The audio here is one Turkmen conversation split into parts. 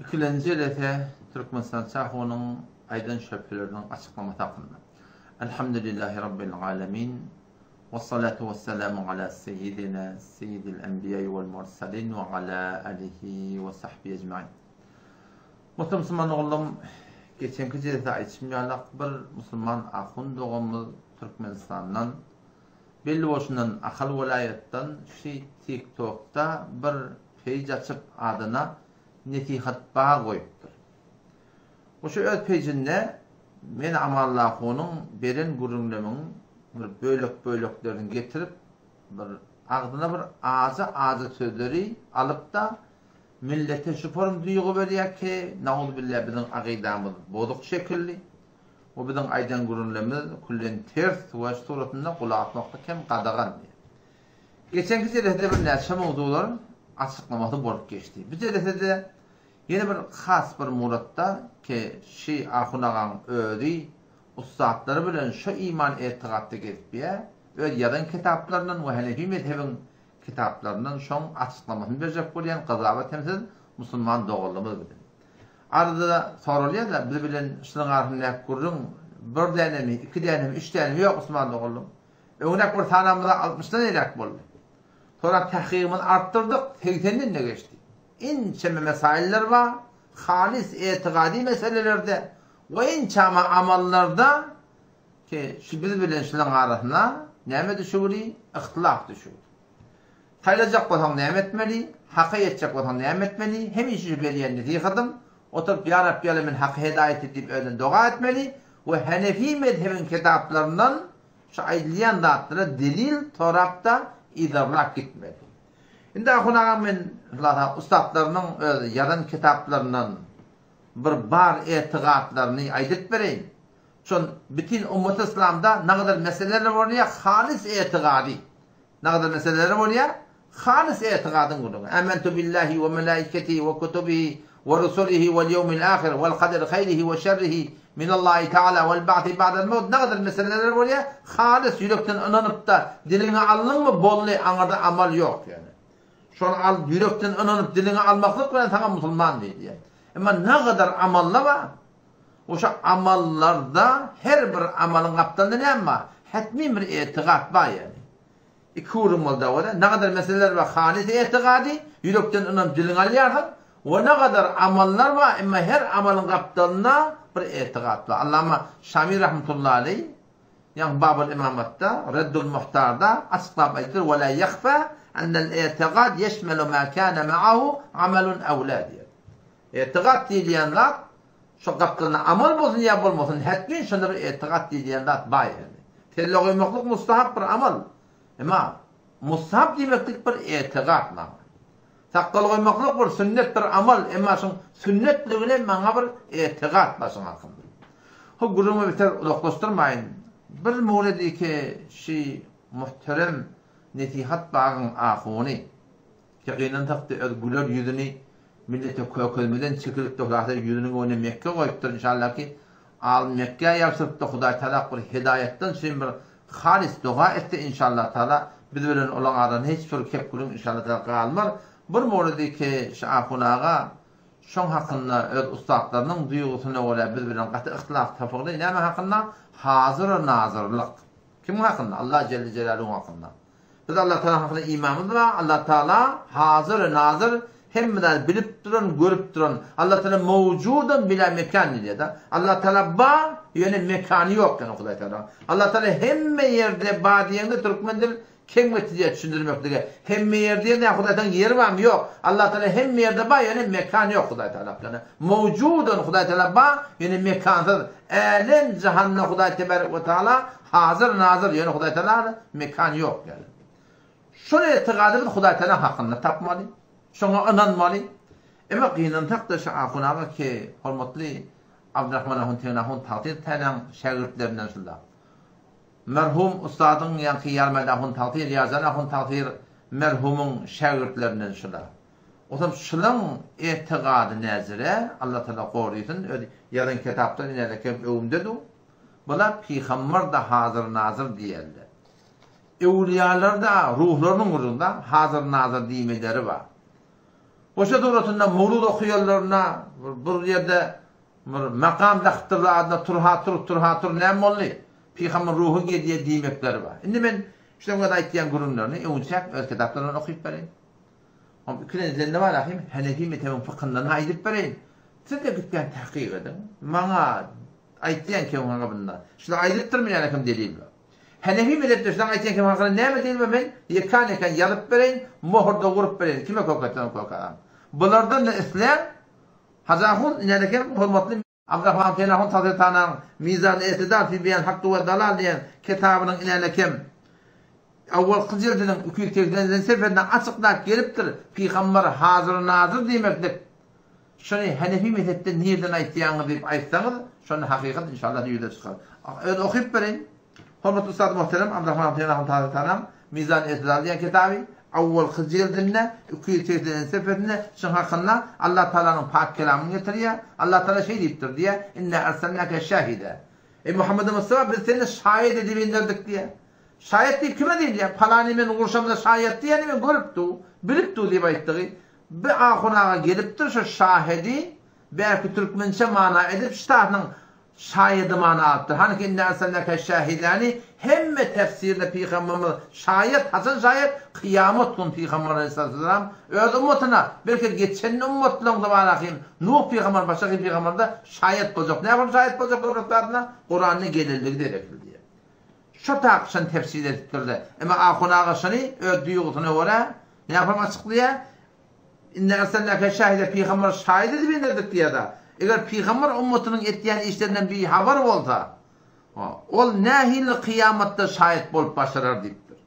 Ikilenji jelese Türkmenistan Çahunyň aýdan şöbheleriniň açyklamasy hakynda. Elhamdülillahi Rabbil alemin. Wessalatu wessalamu ala seýidina seýidil enbiýai wel mursalin we ala alihi we sahbihi ecmain. Muhterem musulman doganlarym, geçenki jelese aýdyşym ýalak bir musulman ahun doganymyz Türkmenistandan belli bolşundan Ahal welaýatdan şi TikTokda bir peýj açyp adyna Nesihat bag goýupdyr. Bu şu öz peýjinde men Amallahunyň beren gürrüňlemiň bir bölek-böleklerini getirip bir agzyna bir ajy-ajy sözleri alyp-da millete şu form duýgy berýär ki, nauzubilla biziň agydamyz bozuk şekilli we biziň aýdan gürrüňlerimiz küllen ters we şu suratynda gulak asmaklyk hem gadagan diýýär. Geçenki jelesede birnäçe mowzuglar açyklamasy bolup geçdi. Bu jelesede ýene bir has bir muratda ki şi ahun agaň özi ussatlary bilen şo iman etigatda gezip ýä, öz ýazan kitaplaryndan we hanefi mezhebiň kitaplaryndan şoň açyklamasyny berjek bolýan gyzabat hem siz musulman doganlarymyz bilen. Arada soralýar-da biz bilen şunuň arasyndaky gürrüň bir dänemi, iki dänemi, üç dänemi ýok musulman doganlarym. Öňräk bir sanamyzda altmyşdan eýläk boldy. Soňra tahkygymyzy artdyrdyk, segsenden-de geçdi. Ençeme mesailler bar, halys etigady meselelerde we ençeme amallarda ki, şu biz bilen şularyň arasynda näme düşüwdi? Yhtylaf düşüwdi. Saýlajak bolsaň näme etmeli? Haka ýetjek bolsaň näme etmeli? Hemişe şu berýän nesihatym, oturyp Ýa Rabbi Alemin haky hedaýat et diýip özüne doga etmeli we Hanefi mezhebiň kitaplaryndan Şu aýdylýan zatlara delil sorap-da yzarlap gitmeli. Indi ahun agam men hulasa ussatlarynyň öz ýazan kitaplaryndan bir bar etigatlaryny aýdyp bereýin. Şon bütin ummaty yslamda nagadar meseleler bolýar halys etigady. Nagadar meseleler bolýar Halys etigadyň gürrüňi. Amentu billahi we melaiketihi we kutubihi we rusulihi wel ýewmil ahir wel kaderi haýrihi we şerrihi minallahi taala wel ba'si ba'del mewt nagadar meseleler bolýar. Halys ýürekden ynanypda diliňe aldyňmy boldy aňyrda amal ýok ýöne. Şony al ýürekden ynanyp diliňe almaklyk bilen saňa musulman diýilýär. Emma nagadar amalla bar. Oşa amallarda her bir amalyň gapdalynda näme bar? Hetmi bir etigat bar ýöne. Iki gürrüň boldy oda. Nagadar meseleler bar halys etigady, ýürekden ynanyp diliňe alýarsyň, we nagadar amallar bar, emma her amalyň gapdalynda bir etigat bar. Allama Şami rahmetullahi aleý, ýagny Babul Imamatda, Reddul Muhtarda açyklap aýdypdyr, Ve la yahfa ennel etigad yeşmelu ma kana ma'ahu amalun ew la diýip. Etigat diýilýän zat şo gapdalynda amal bolsun ýa bolmasyn, hetmin şonda bir etigat diýilýän zat bar ýaly. Selle goýmaklyk mustahap bir amal. Emma mustahap diýmeklik bir etigat maňa. Sakgal goýmaklyk bir sünnet bir amal, emma şoň sünnetligine maňa bir etigat bar şoň hakynda. Hop gürrüňimi beter uzaklaşdyrmaýyn. Bir mowrediki şi muhterem nesihat bagyň ahuny. Ki gynansakda öz güler ýüzüni millete kökezmeden çekilipdir Hudaý ýüzüniň öňüne Mekge goýupdyr inşallah ki al Mekgä ýabşyrypdyr Hudaý Taala bir hedaýatdan üçin bir halys doga etse inşallah Taala biz bilen olaň arasynda hiç bir kepgülüň inşallah Taala galmar bir mowredi ki şu ahun aga şoň hakynda öz ussatlarynyň duýgusyna görä biz bilen gaty yhtilaf tapyldy näme hakynda hazyr nazyrlyk kimiň hakynda Allah jelle jelaluhuň hakynda Biz Allah Tagala hakynda imanymyz bar. Allah Tagala hazyr we nazyr, hemme zady bilip duran, görüp duran. Allah Tagala mewjudun bila mekan diýilýär-de. Allah Tagala bar, ýöne mekany ýok ýöne Hudaý Tagala. Allah Tagala hemme ýerde bar diýende türkmen dil kem getirýär düşündirmeklige. Hemme ýerde diýende Hudaý Tagalaň ýeri barmy? Ýok. Allah Tagala hemme ýerde bar, ýöne mekany ýok Hudaý Tagala. Mewjudun Hudaý Tagala bar, ýöne mekansyz. Älem jahanda Hudaý Tebarek we Taala Hazyr nazyr ýöne Hudaý Taala mekan ýok ýaly. Şol etigady biz Hudaý Taala hakynda tapmaly. Şoňa ynanmaly. Emma gynansak-da şu ahun aga ki hormatly Abdyrahman ahun Tegin ahun Tagtyr Tälaň şägirtlerinden şunda. Merhum ussadyň ýaňky Ýarmät ahun Tagtyr, Ýarjan ahun Tagtyr merhumyň şägirtlerinden şula. Osam şulaň etigady näzire Allah Taala gorysyn öz ýazan kitapdan inädekem öwümde du. Bula pygambar-da hazyr-nazyr diýerler. Öwlüýalar-da ruhlarynyň gürrüňde hazyr-nazyr diýmeleri bar. Goşa suratynda mowlud okaýanlaryna bir ýerde bir makam dakypdyrlar adyna Turha tur, Turha tur näme boldy? Pygamber ruhy gelýär diýmekleri bar. Indi men şunuň öz aýtýan gürrüňlerini öňünçäk öz kitaplaryndan okyp bereýin. Hom ikilenji zende bar ahim Hanefi mezhebiň fykyndan aýdyp bereýin. Siz-de gitýän tahkyk ediň. Maňa aýtýan kemiň hakynda. Şular aýdypdyrmy ýa kim delil bar. Hanefi mezhepde şular aýtýan kemiň hakynda näme delil bar men ýekan-ýekan ýazyp bereýin, mohurda urup bereýin. Kime kök etseň kök alan. Bulardan-da isläň Hajy ahun inänekem hormatly Abdurrahman Penahun Tazetananyň Mizan-y Etidal fi Beýan Hakky we Dalal diýen kitabynyň inänekem Owalky jildiniň 280-nji sefesinde açyklap gelipdir, Pygamber hazyr-nazyr diýmeklik. Şony Hanefi mezhepde nirden aýtýaňyz diýip aýtsaňyz, şonda hakykat inşallah ýüze çykar. Öz okyp bereýin. Hormatly Ustad muhterem Abdurrahman Penahun Tazetananyň Mizan-y Etidal diýen kitaby owalky jildinde 280-nji sefesinde şuň hakynda Allah Tagalanyň pak kelamyny getirýär. Allah Tagala şeý diýipdir diýýär, Inna erselnake şahida. Eý Muhammed Mustafa biz seni şaýat edip inderdik diýýär. Şaýat diýip kime diýilýär? Palany men gurşamda şaýat diýýäni men görüp dur, bilip dur diýip aýtdygy. Bir ahun aga gelipdir şo şahedi bärki türkmençe mana edip ştatynyň şaýady mana alypdyr. Hany ki inna erselnake şahidäni hemme tefsirde pygamberimiz şaýat haçan şaýat? Kyýamat gün pygamber aleyhissalatu öz ummatyna belki geçen ummatlaryň-da barahym Nuh pygamber başga pygamber-de şaýat boljak. Näme şaýat boljak Kuranda Kuranda gelendigi derekli diýýär. Şo tak şony tefsir edipdir-de. Emma ahun aga şony öz duýgusyna görä nähili açyklaýar? Inna erselnake şahide pygamber şaýat edip inderdik diýýär-de. Eger pygamber ummatynyň etýän işlerinden bihabar bolsa, ol nähili kyýamatda şaýat bolup başarar diýipdir.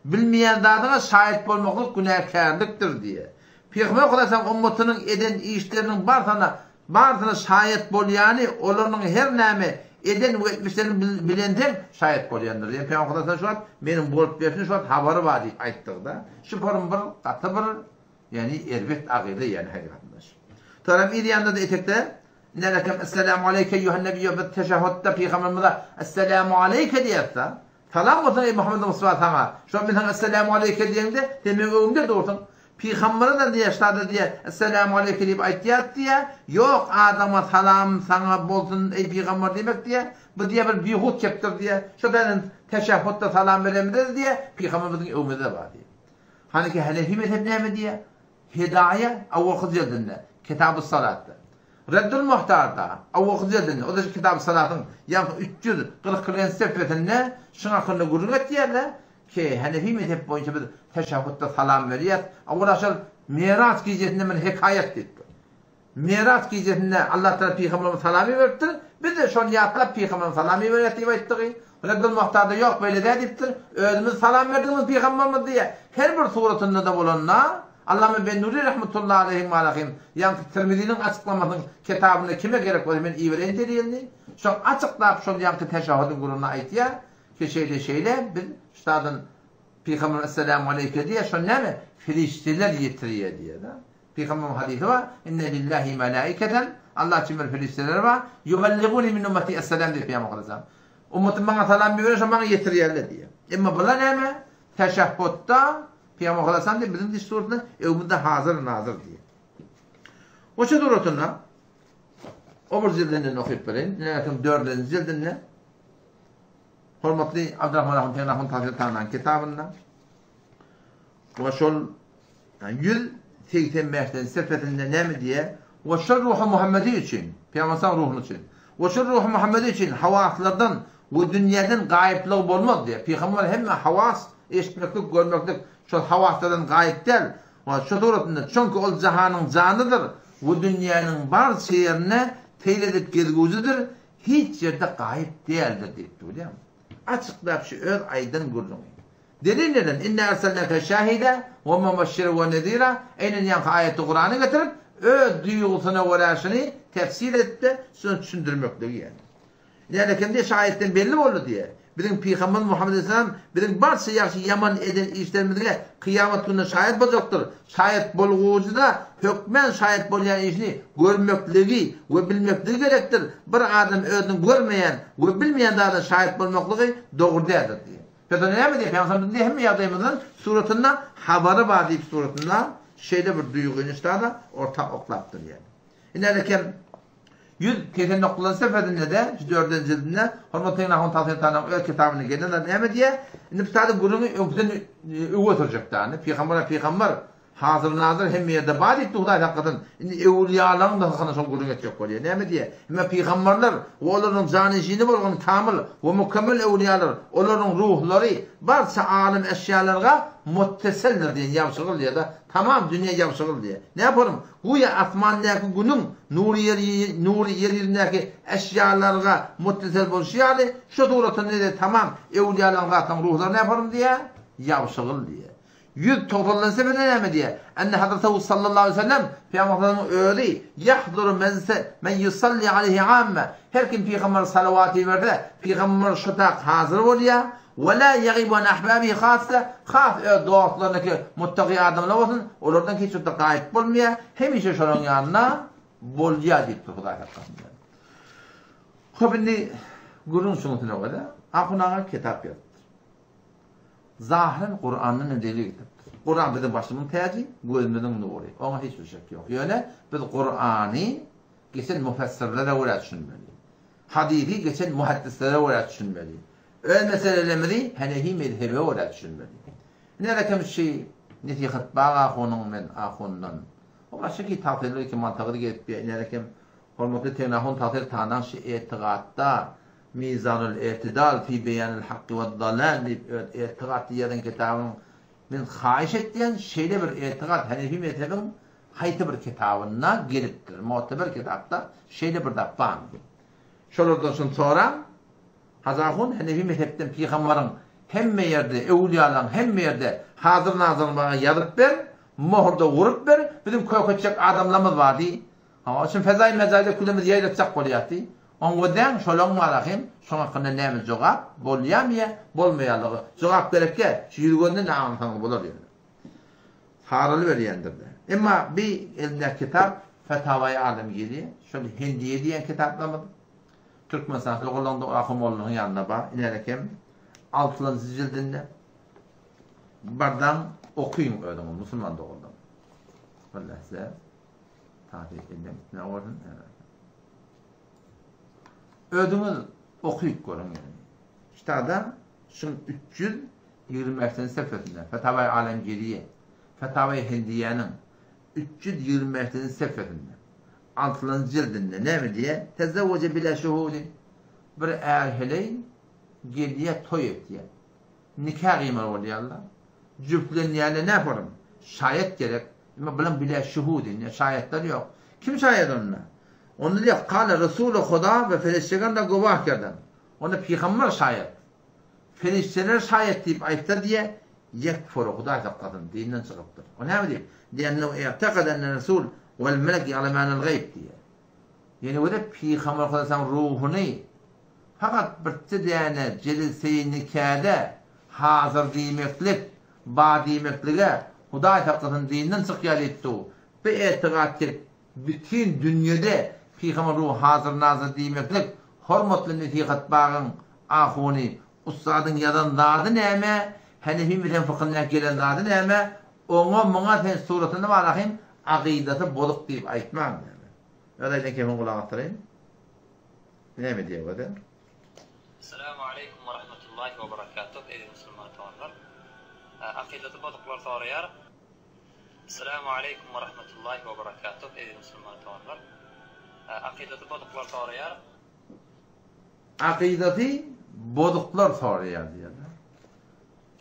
Bilmeýän zadyňa şaýat bolmaklyk günäkärlikdir diýýär. Pygamber Hudaýtaň ummatynyň eden işleriniň barsyna barysyna şaýat bolýany, olarynyň her näme eden we etmişlerini bilenseň şaýat bolýandyr diýen Pygamber Hudaýtaň şu wagt meniň bolup berşim şu wagt habary bar diýip aýtdygyda, şu forum bir gaty bir ýagny erbet agyda ýagny hakykatynda şu. Soram yz ýanynda-da etekde Nälekem Esselamu aleýke eýýuhan nebiýýu biz teşehhutda pygamberimize Esselamu aleýke diýýäs-de. Salam bolsun eý Muhammed Mustafa saňa. Şo men saňa Esselamu aleýke diýeňde, sen meň öňümde dursuň. Pygambere-de diýýär, şada diýýär, Esselamu aleýke diýip aýtýas diýýär. Ýok, adama salam saňa bolsun eý pygamber diýmek diýýär. Bu diýýär bir bihut kepdir diýýär. Şo dänen teşehhutda salam beremizde diýýär, pygamber biziň öňümizde bar diýýär. Hanyki Hanefi mezhep näme diýýär? Hidaýa owalky jildinde, Kitabus Salatda. Reddul Muhtarda, owalky jildinde, o-da şu Kitabus Salatyň ýaňky 342-nji sefesinde şuň hakynda gürrüň etýärler, ki Hanefi mezhep boýunça biz teşehhutda salam berýäs. Owal şol Miraç gijesinde bir hekaýat diýipdir. Miraç gijesinde Allah Tagala pygamberimize salam iberipdir. Biz-de şony ýatlap pygamberimize salam iberýäs diýip aýtdygy. Reddul Muhtarda ýok beýle däl diýipdir. Özümiz salam berdigimiz pygamberimiz diýýär. Her bir suratynda-da bolanda Allama Bennuri rahmetullahi aleýhiň malahym ýaňky Tirmiziniň açyklamasynyň kitabynda kime gerek bolsa men ibereýin delilini. Şoň açyklap şol ýaňky teşehhudyň gürrüňini aýtýar ki şeýle şeýle biz ştadan pygamber esselamu aleýke diýýär şony näme perişdeler ýetirýär diýýär. Pygamberiň hadysy bar, Inne lillahi melaiketen, Allah üçin bir perişdeleri bar, ýubelliguni min ummeti esselam diýip Pygamber aleyhisselam. Ummatym maňa salam berýär, şo maňa ýetirýärler diýýär. Emma bular näme? Teşehhudda Pygamber aleyhisselam diýip biziň diş suratynda öwmüzde hazir nazyr diýýär. Oça suratynda o bir jildinden okyp bereýin. Näme dördünji jildinde Hormatly Abdurrahman Ahun Tenahun Tafsir Tanan kitabynda we şol 185-nji sefesinde näme diýýär? We şol ruhy Muhammedi üçin, Pygamberimiziň ruhuny üçin. We şol ruhy Muhammedi üçin hawaslardan we dünýäden gaýyplygy bolmaz diýýär. Pygamber hemme hawas, eşitmeklik, görmeklik şol hawaslardan gaýyp däl. We şu suratynda çünki ol jahanyň janydyr we dünýäniň barça ýerine seýl edip gezgüjidir, hiç ýerde gaýyp däldir diýipdir, bilýärmi? Açyklap şu öz aýdan gürrüňi. Delil neden? Inna erselnake şahida we mubeşşira we nezira eýnen ýaňky aýaty Kurany getirip, öz duýgusyna görä şuny tefsir edip-de, şuny düşündirmekligi ýaly. Näme kim diýe şu aýatdan belli boldy diýe. Biziň pygamberimiz Muhammed aleyhisselam biziň barça ýagşy ýaman eden işlerimizge kyýamat gününde şaýat boljakdyr. Şaýat bolgujy-da hökmän şaýat bolýan işini görmekligi we bilmekligi gerekdir. Bir adam özüniň görmeýän we bilmeýän zadyna şaýat bolmaklygy dogry däldir diýe. Pes onda näme diýýär? Pygamberimiz biziň hemme ýagdaýymyzdan suratynda habary bar diýip suratynda. Şeýle bir duýgyny ştada orta oklapdyr ýaly. Ine kem 189-njy sefedinde-de, şu dördünji jildinde hormatly Tegin ahun Tagsyr Taganyň öz kitabynda gelen zat näme diýýär? Indi bu taýda gürrüňi öňküden öňe sürjek däl. Pygamber pygamber, hazyr-nazyr hemme ýerde bar diýipdi Hudaý saklasyn. Indi öwülýalaryň da hakynda şol gürrüň etjek bolýar. Näme diýýär? Hemme pygamberler we olaryň janyşini bolgan kamyl we mükemmel öwülýalar, olaryň ruhlary barça alym eşýalarga mutteseldir diýen ýabşygyl diýýär-de, tamam dünýä ýabşygyl diýýär. Näme Güýä asmandaky Günüň nury ýer nury ýer ýüzündäki eşýalarga muttesel bolşy ýaly, şo suratynda-da tamam öwlüýalaryň zatlaryň ruhlary näform diýýär? Ýabşygyl diýýär. 190-njy sefede näme diýýär? Enne Hazretehu sallallahu aleýhi we sellem, Pygamber sallallahu özi, ýahduru men se men ýusalli aleýhi amme, her kim pygambere salawat iberse, pygamber şo tak hazyr bolýar, Ve la ýagibu an ahbabihi hassa, has öz dostlarynyky muttaky adamlar bolsun, olardan hiç wagtda gaýyp bolmaýar, hemişe şolaryň ýanynda bolýar diýipdir Hudaý saklasyn. Hop indi gürrüň şunuň görä, Ahun aga kitap ýazypdyr. Zahyran Kurandan hem delil getiripdir. Kuran biziň başymyzyň täji, gözümiziň nury. Oňa hiç bir şek ýok. Ýöne biz Kurany geçen müfessirlere görä düşünmeli. Hadysy geçen muhaddislere görä düşünmeli. Öz meselelerimizi Hanefi mezhebe görä düşünmeli. Ine rekem şi nesihat bag ahunyň men ahundan. O başga ki tagsyr ki mantagyr gelip ýa ine rekem hormatly Tegin ahun tagsyr tanaň şi etigatda Mizanul Etidal fi beýanil hakki we dalal diýip öz etigat diýen kitabyň men haýyş etýän şeýle bir etigat Hanefi mezhebiň haýsy bir kitabynda gelipdir. Mu'teber kitapda şeýle bir zat barmy? Şolardan şuny soraň, Hajy ahun Henefi mezhepden pygambaryň hemme ýerde, öwülýalaryň hemme ýerde hazyr-nazyryny maňa ýazyp ber, mohurda urup ber, biziň kök etjek adamlarymyz bar diý. Hawa, şuny fezaý-mezaýda külemizi ýaýratjak bolýas diý. Oň gözläň, şolaň bar ahym, şoň hakynda näme jogap, bolýamy ýa bolmaýarlygy. Jogap gerekýä, şu ýüz-gözünden aňlasaňyz bolar ýöne. Saralyberýändir-de. Emma bi elindäki kitap Fetawaýy Alemgiriýe, şol Hindiýe diýen kitaplarymyz Türkmenistan doganlaryň Ahun mollanyň ýanynda bar. Inerekem altynjy jildinde. Bardaň okyň özüňiz musulman doganlar. Allah size tawfik edin. Ne bolsun? Özüňiz okyp görüň ýöne. Kitabda şuň 325-nji sefesinde Fetawaý Alemgiriýe, Fetawaý Hindiýäniň 325-nji sefesinde Altynjy jildinde näme diýýär? Tezewweje bila şuhudin. Bir är-heleý gelýär, toý etýär. Nika gyýmaly bolýarlar. Jübtlenýärler, näporym? Şaýat gerek. Emma bulaň bila şuhudin, ýa şaýatlar ýok. Kim şaýat onda? Onda diýýär, Kale Resuly Huda we perişdeler da gowah kerden. Onda pygamber şaýat. Perişdeler şaýat diýip aýtsa diýýär, Ýekfuru, Hudaý saklasyn, dinden çykypdyr. O näme diýip? Li'ennehu i'tekada enne Resul wel melek ya'lemanel gaýb diýýär. Ýene göre Pygamber Hudaýyň ruhuny fakat birçe däne jeliseýi nikäde hazyr diýmeklik, ba diýmeklige Hudaý saklasyn dinden çykýar diýipdi. Bu etigat ki bütin dünýede Pygamber ruhy hazyr-nazyr diýmeklik hormatly nesihat bagyň ahuny Ussadyň ýazan zady näme, Henefi mezhebiň fykynda gelen zady näme, oňa muňa sen suratyny barahym akydasy bozuk diýip aýtmaň näme. Öz aýdan kefiň gulak asdyraýyn. Näme diýýär göze? Esselamu aleýkum we rahmetullahi we berekatuh eziz musulman doganlar. Akydasy bozuklar soraýar. Esselamu aleýkum we rahmetullahi we berekatuh eziz musulman doganlar. Akydasy bozuklar soraýar. Akydasy bozuklar soraýar diýýärler.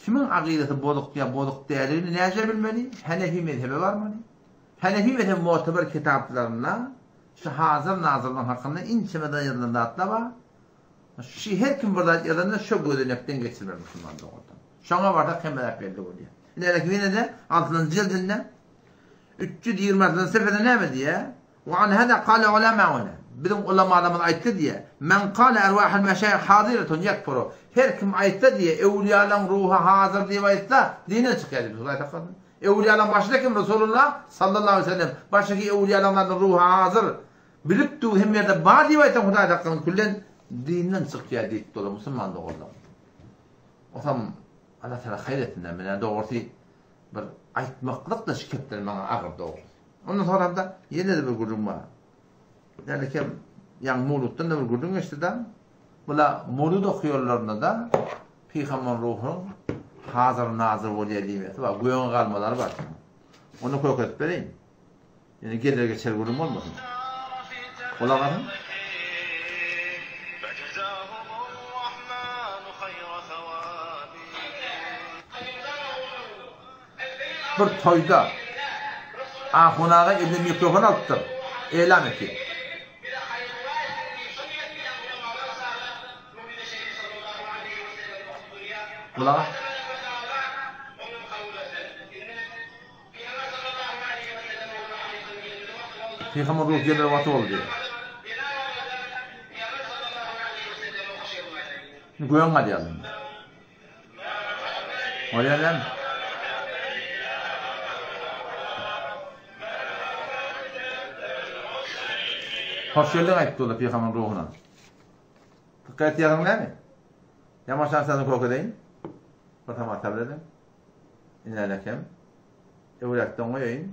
Kimiň akydasy bozuk ýa bozuk däldigini näce bilmeli? Hanefi mezhebe barmaly. Hanefi mezhebi mu'teber kitaplarynda şu hazyr nazyrlyň hakynda inçeme ýazylan zatlar bar. Şu her kim bir zat ýazanda şu gözenekden geçirmeli musulman doganlar. Şoňa barsak hemme zat belli bolýar. Ine ýene-de 6-njy jildinde 326-njy sefede näme diýýär? Wa an hada kale ulamauna, Biziň ulamalarymyz aýtdy diýýär, Men kale erwahul meşaýih haziratun ýekfuru, Her kim aýtsa diýýär, öwlüýalaryň ruhy hazyr diýip aýtsa, dinden çykýar diýip, Hudaý saklasyn. Öwlüýalaryň başyda kim? Resulullah sallallahu aleýhi we sellem. Başdaky öwlüýalaryň ruhy hazyr, bilip dur, hemme ýerde bar diýip aýtsaň, Hudaý saklasyn, küllen dinden çykýar diýip dur, musulman doganlarym. Osam Allah Taala haýyr etsin, menä dogrusy bir. aýtmaklyk-da şu kepler maňa agyr dogrusy. Ondan soňram-da ýene-de bir gürrüň bar. Ýaly ýaňy mowlutdan-da bir gürrüň geçdi-de. Bula mowlud okaýanlarynda-da pygamber ruhunyň hazyr-nazyr bolýar diýmesi bar. Göňe galmalary bar. Ony kökedip bereýin. Ýöne geler geçer gürrüň bolmasyn. Gulak asyň. Bir toýda Ahun aga eline mikrofon alypdyr. Elam etýär. Gulak as. Pygamber ruh geler wagty boldy diýýär. Göň galýar indi. Bolýar dämi? Hoş geldiň aýtdy olar pygamber ruhuna. Dikkat etýärsiň dämi? Ýamaş şansadyny kökedeýin. Bir samat sabyr ediň. Inälekem. Öwräkden goýaýyn.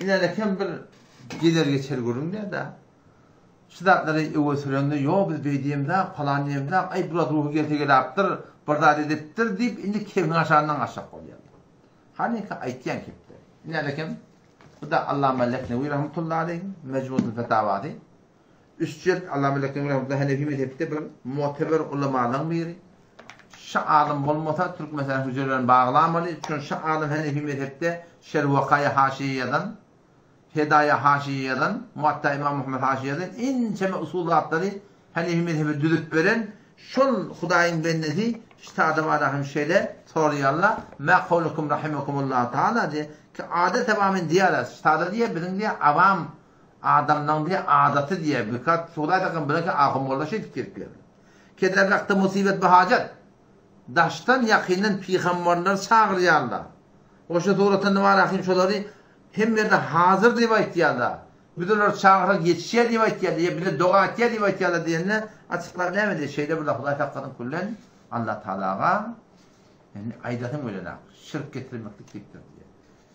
Inälekem bir geler-geçer gürrüň däl-de. Şu zatlary öňe sürende, ýok, biz beý diýemzok, palan diýemzok, aý, bular ruhy gelse gelapdyr, bir zat edipdir diýip, indi kebiň aşagyndan gaçjak bolýarlar. Hanyka aýtýan kepderi. Inälekem, bu-da Allama Leknewi rahmetullahi aleýhiň Mejmutul Fetawasy. Üç jilt Allama Leknewi rahmetullahi Hanefi mezhepde bir muteber ulamalaryň biri. Şu alym bolmasa Türkmenistanyň hüjrelerini baglamaly, çünki şu alym Hanefi mezhepde Şerh Wakaýa haşiýe ýazan, Hedaýa haşiýe ýazan, Muwatta Ymam Muhammet haşiýe ýazan, ençeme usul zatlary Hanefi mezhebe düzüp beren şol Hudaýyň bendesi ştada barada hem şeýle soraýarlar, Mä kowlukum rahimekumullahu taala diýe, ki adet awamin diýýärler, ştada diýýär, biziň diýýär awam adamlaň diýýär adaty diýýär, bikat Hudaý saklasyn biziňki ahun molla şeýdip gelip ýör. Kederlakda musybet bihajat. Daşdan ýakyndan pygamberleri çagyrýarlar. Goşa suratynda bar ahim şolary hemme ýerde hazyr diýip aýtýarlar. Biz olary çagyrsak ýetişýär diýip aýtýarlar ýa bize doga etýär diýip aýtýarlar diýende açyklap näme diýýär şeýle bir Hudaý saklasyn küllen Allah Tagalaga indi aýdasyň bilenak şirk getirmeklik diýipdir diýýär.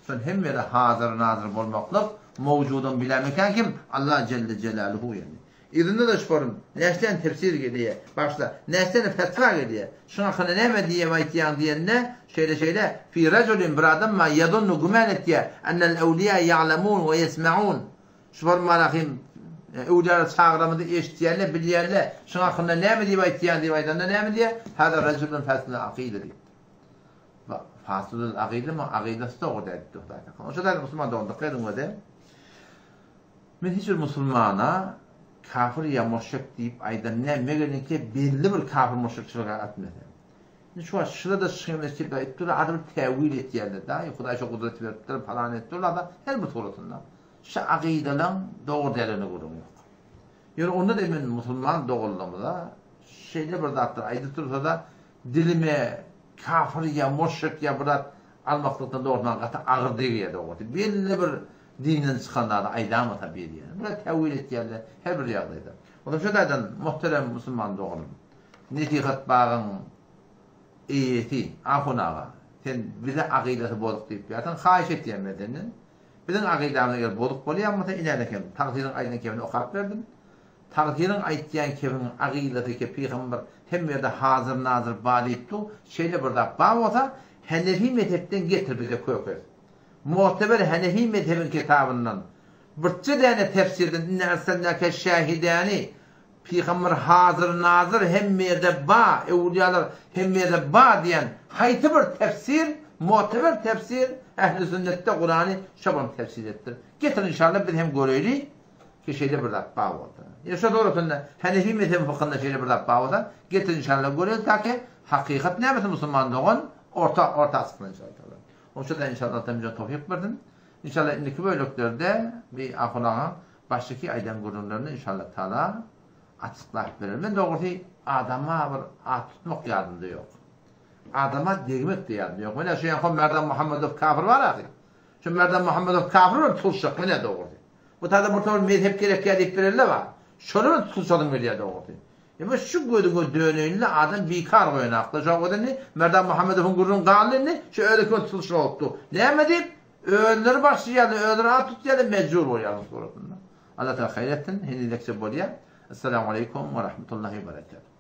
Şol hemme ýerde hazyr nazyr bolmaklyk mowjudan bilämekan kim Allah jelle jelaluhu ýagny. Yzynda-da şorum, näçeden tefsir gelýä, bagyşla, näçeden fetwa gelýä, şuň hakynda näme diýip aýtýaň diýende, şeýle-şeýle, Fi rajulin, bir adam bar, ýazunnu, güman etýä, ennel ewliýa ýa'lemun we ýesme'un, şu formalahym, öwliýalar çagyramyzy eşitýärler, bilýärler, şuň hakynda näme diýip aýtýaň diýip aýdanda näme diýýär, Hâzâ rajulun fasidul akyda diýipdir. Fasidul akyda, muň akydasy dogry däl diýipdir Hudaý saklasyn. Oşa däl musulman dogan dykgat ediň özi. Men hiç bir musulmana kafir ýa muşrik diýip aýdan däl, meger-ki belli bir kafir muşrikçilige atmasa. Indi şu wagt şurada şygyny eşidip aýdyp durlar, adamy täwil etýärler da, Hudaý şo gudrat beripdir, palan edip durlar-da, her bir suratynda. Şu akydalaň dogry däldigine gürrüň ýok. Ýöne onda-da men musulman doganlarymyza şeýle bir zatlar aýdyp dursa-da, dilime kafir ýa muşrik ýa bir zat almaklykdan dogrusu maňa gaty agyr degýär dogrusy. Belli bir Dinden çykan zady aýdamasa berýär. Bular täwil etýärler her bir ýagdaýda. Onsoň şu taýdan muhterem musulman doganym, nesihat bagyň eýesi Ahun aga, sen bize akydasy bozuk diýip ýarsyň, haýyş etýän men senden. Biziň akydamyz eger bozuk bolýan bolsa inäne kem, tagsyryň aýdan kemini okap berdim. Tagsyryň aýtýan kemiň akydasy ke pygamber hemme ýerde hazyr nazyr ba diýip dur, şeýle bir zat bar bolsa, Henefi mezhepden getir bize kökes. Mu'teber Hanefi mezhebiň kitabyndan birje däne tefsirden Inna erselnake şähidäni Pygamber hazyr-nazyr hemme ýerde ba, öwülýalar hemme ýerde ba diýen haýsy bir tefsir, mu'teber tefsir Ehli sünnetde Kurany şo bir tefsir edipdir. Getir inşallah biz hem göreýli ki şeýle bir zat ba bolsa. Ýa şo dogrusynda Hanefi mezhebiň fykhynda şeýle bir zat ba bolsa getir inşallah göreýli taki hakykat nämesi musulman dogan orta orta çyksyn inşallah. Oňça-da inşallah Alla bize towfyk bersin. Inşallah indiki böleklerde bir ahun agaň. Başdaky aýdan gürrüňlerini inşallah taala açyklap berer. Men dogrusy adama bir at tutmak ýadymda ýok. Adama degmek-de ýadymda ýok. Menä şu ýaňky Merdan Muhammedow kafir bar ahy. Şu Merdan Muhammedow kafir bilen tutuşjak menä dogrusy. Bu taýda bir topar mezhep gerekýär diýip berelle bar. Şolar bilen tutuşasym gelýär dogrusy. Emma şu gözüňe döneýinli adam bikar goýanakda. Şoňa görä indi Merdan Muhammedowyň gürrüňi galdy indi şu özi bilen tutuşmak bolupdy. Näme diýip özleri başlaýarlar, özleri at tutýarlar, mejbur bolýarlar suratynda. Allah Taala haýyr etsin. Henizekçe bolýar. Essalamu aleýkum we rahmetullahi we berekatuh.